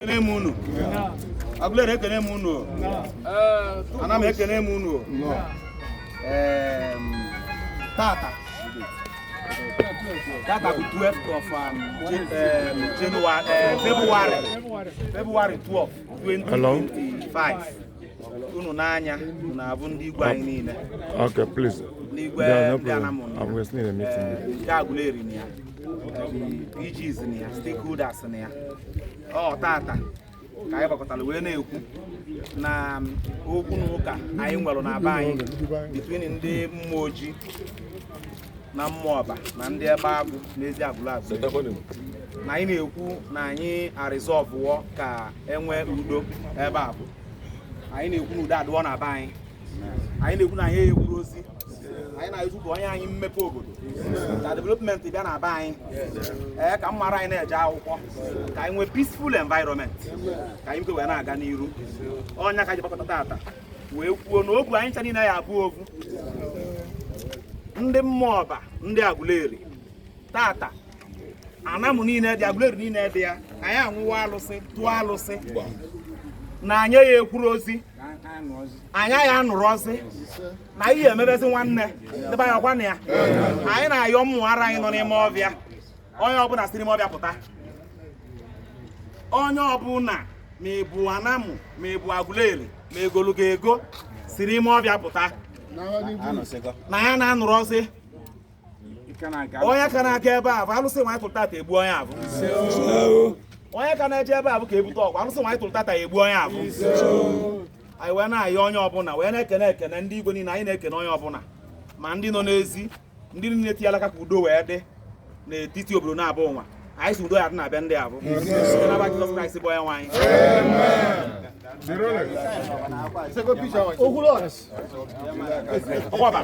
Ekene m unu. Aguleri, ekene m unu. Ana m ekene m unu. Tata bụ 12th of January, February 12, 2025. Unu n'anya, unu abụ ndị igwe anyị niile. Okay, please. N'igwe Yeah, no ndị problem. Anamụ. I'm listening a meeting. Nke Aguleri na ya, PGs na ya, stakeholders na ya. Ọ tata ka anyị gbakọtara wee na-ekwu na okwu na ụka anyị nwere na be anyị between ndị mmụọ ojii na mmụọ ọba na ndị ebe agụ n'ezi agụlụ agụ, na anyị na-ekwu na anyị aresolvewọ ka enwee udo ebe a. Bụ anyị na-ekwu na udo adịwọ na be anyị. Anyị na-ekwu na anyị ekwuru ozi anyị na-ekwu ka onye anyị mmepe obodo, ka development bịa na be anyị, ee, ka mmara anyị na-eje akwụkwọ, ka anyị nwee peaceful environment, ka anyị wee na-aga n'iru. Ọnya ka anyị gbakọta tata wee kwuo na okwu anyị ncha niile ya abụ ovu. Ndị mmụọ ọba, ndị Aguleri, tata anamụ niile dị, Aguleri niile dị ya, anyị anwụwa alụsị, tụọ alụsị na anyị ya ekwuru ozi anyị ya anụrụ ozi na ihe emebezi. Nwanne, debe anyị ọkwa na ya. Anyị na-ayọ mmụ ara anyị nọ n'ime ọbịa, onye ọbụla si n'ime ọbịa pụta. Onye ọbụla, ma ị bụ anamụ, ma ị bụ Aguleri, ma egolugo ego, si n'ime ọbịa pụta na ya na-anụrụ ozi. Onye ka na-aga ebe a bụ alụsị nwaanyị tụrụ tata egbu onye abụ. Onye ka na-eje ebe a bụ ka ebute ọgwụ, alụsị nwaanyị tụrụ tata egbu onye abụ. Anyị wee na-ayọ onye ọbụla, wee na-ekene ekene ndị igwe niile. Anyị na-ekene onye ọbụla, ma ndị nọ n'ezi, ndị niile tinyere aka ka udo wee dị n'etiti obodo na-abụ nwa. Anyị si udo ya dị na be ndị abụ site n'aba Jizọs Kraịst bụ onye nwe anyị. The Rolex. Ọkwaba.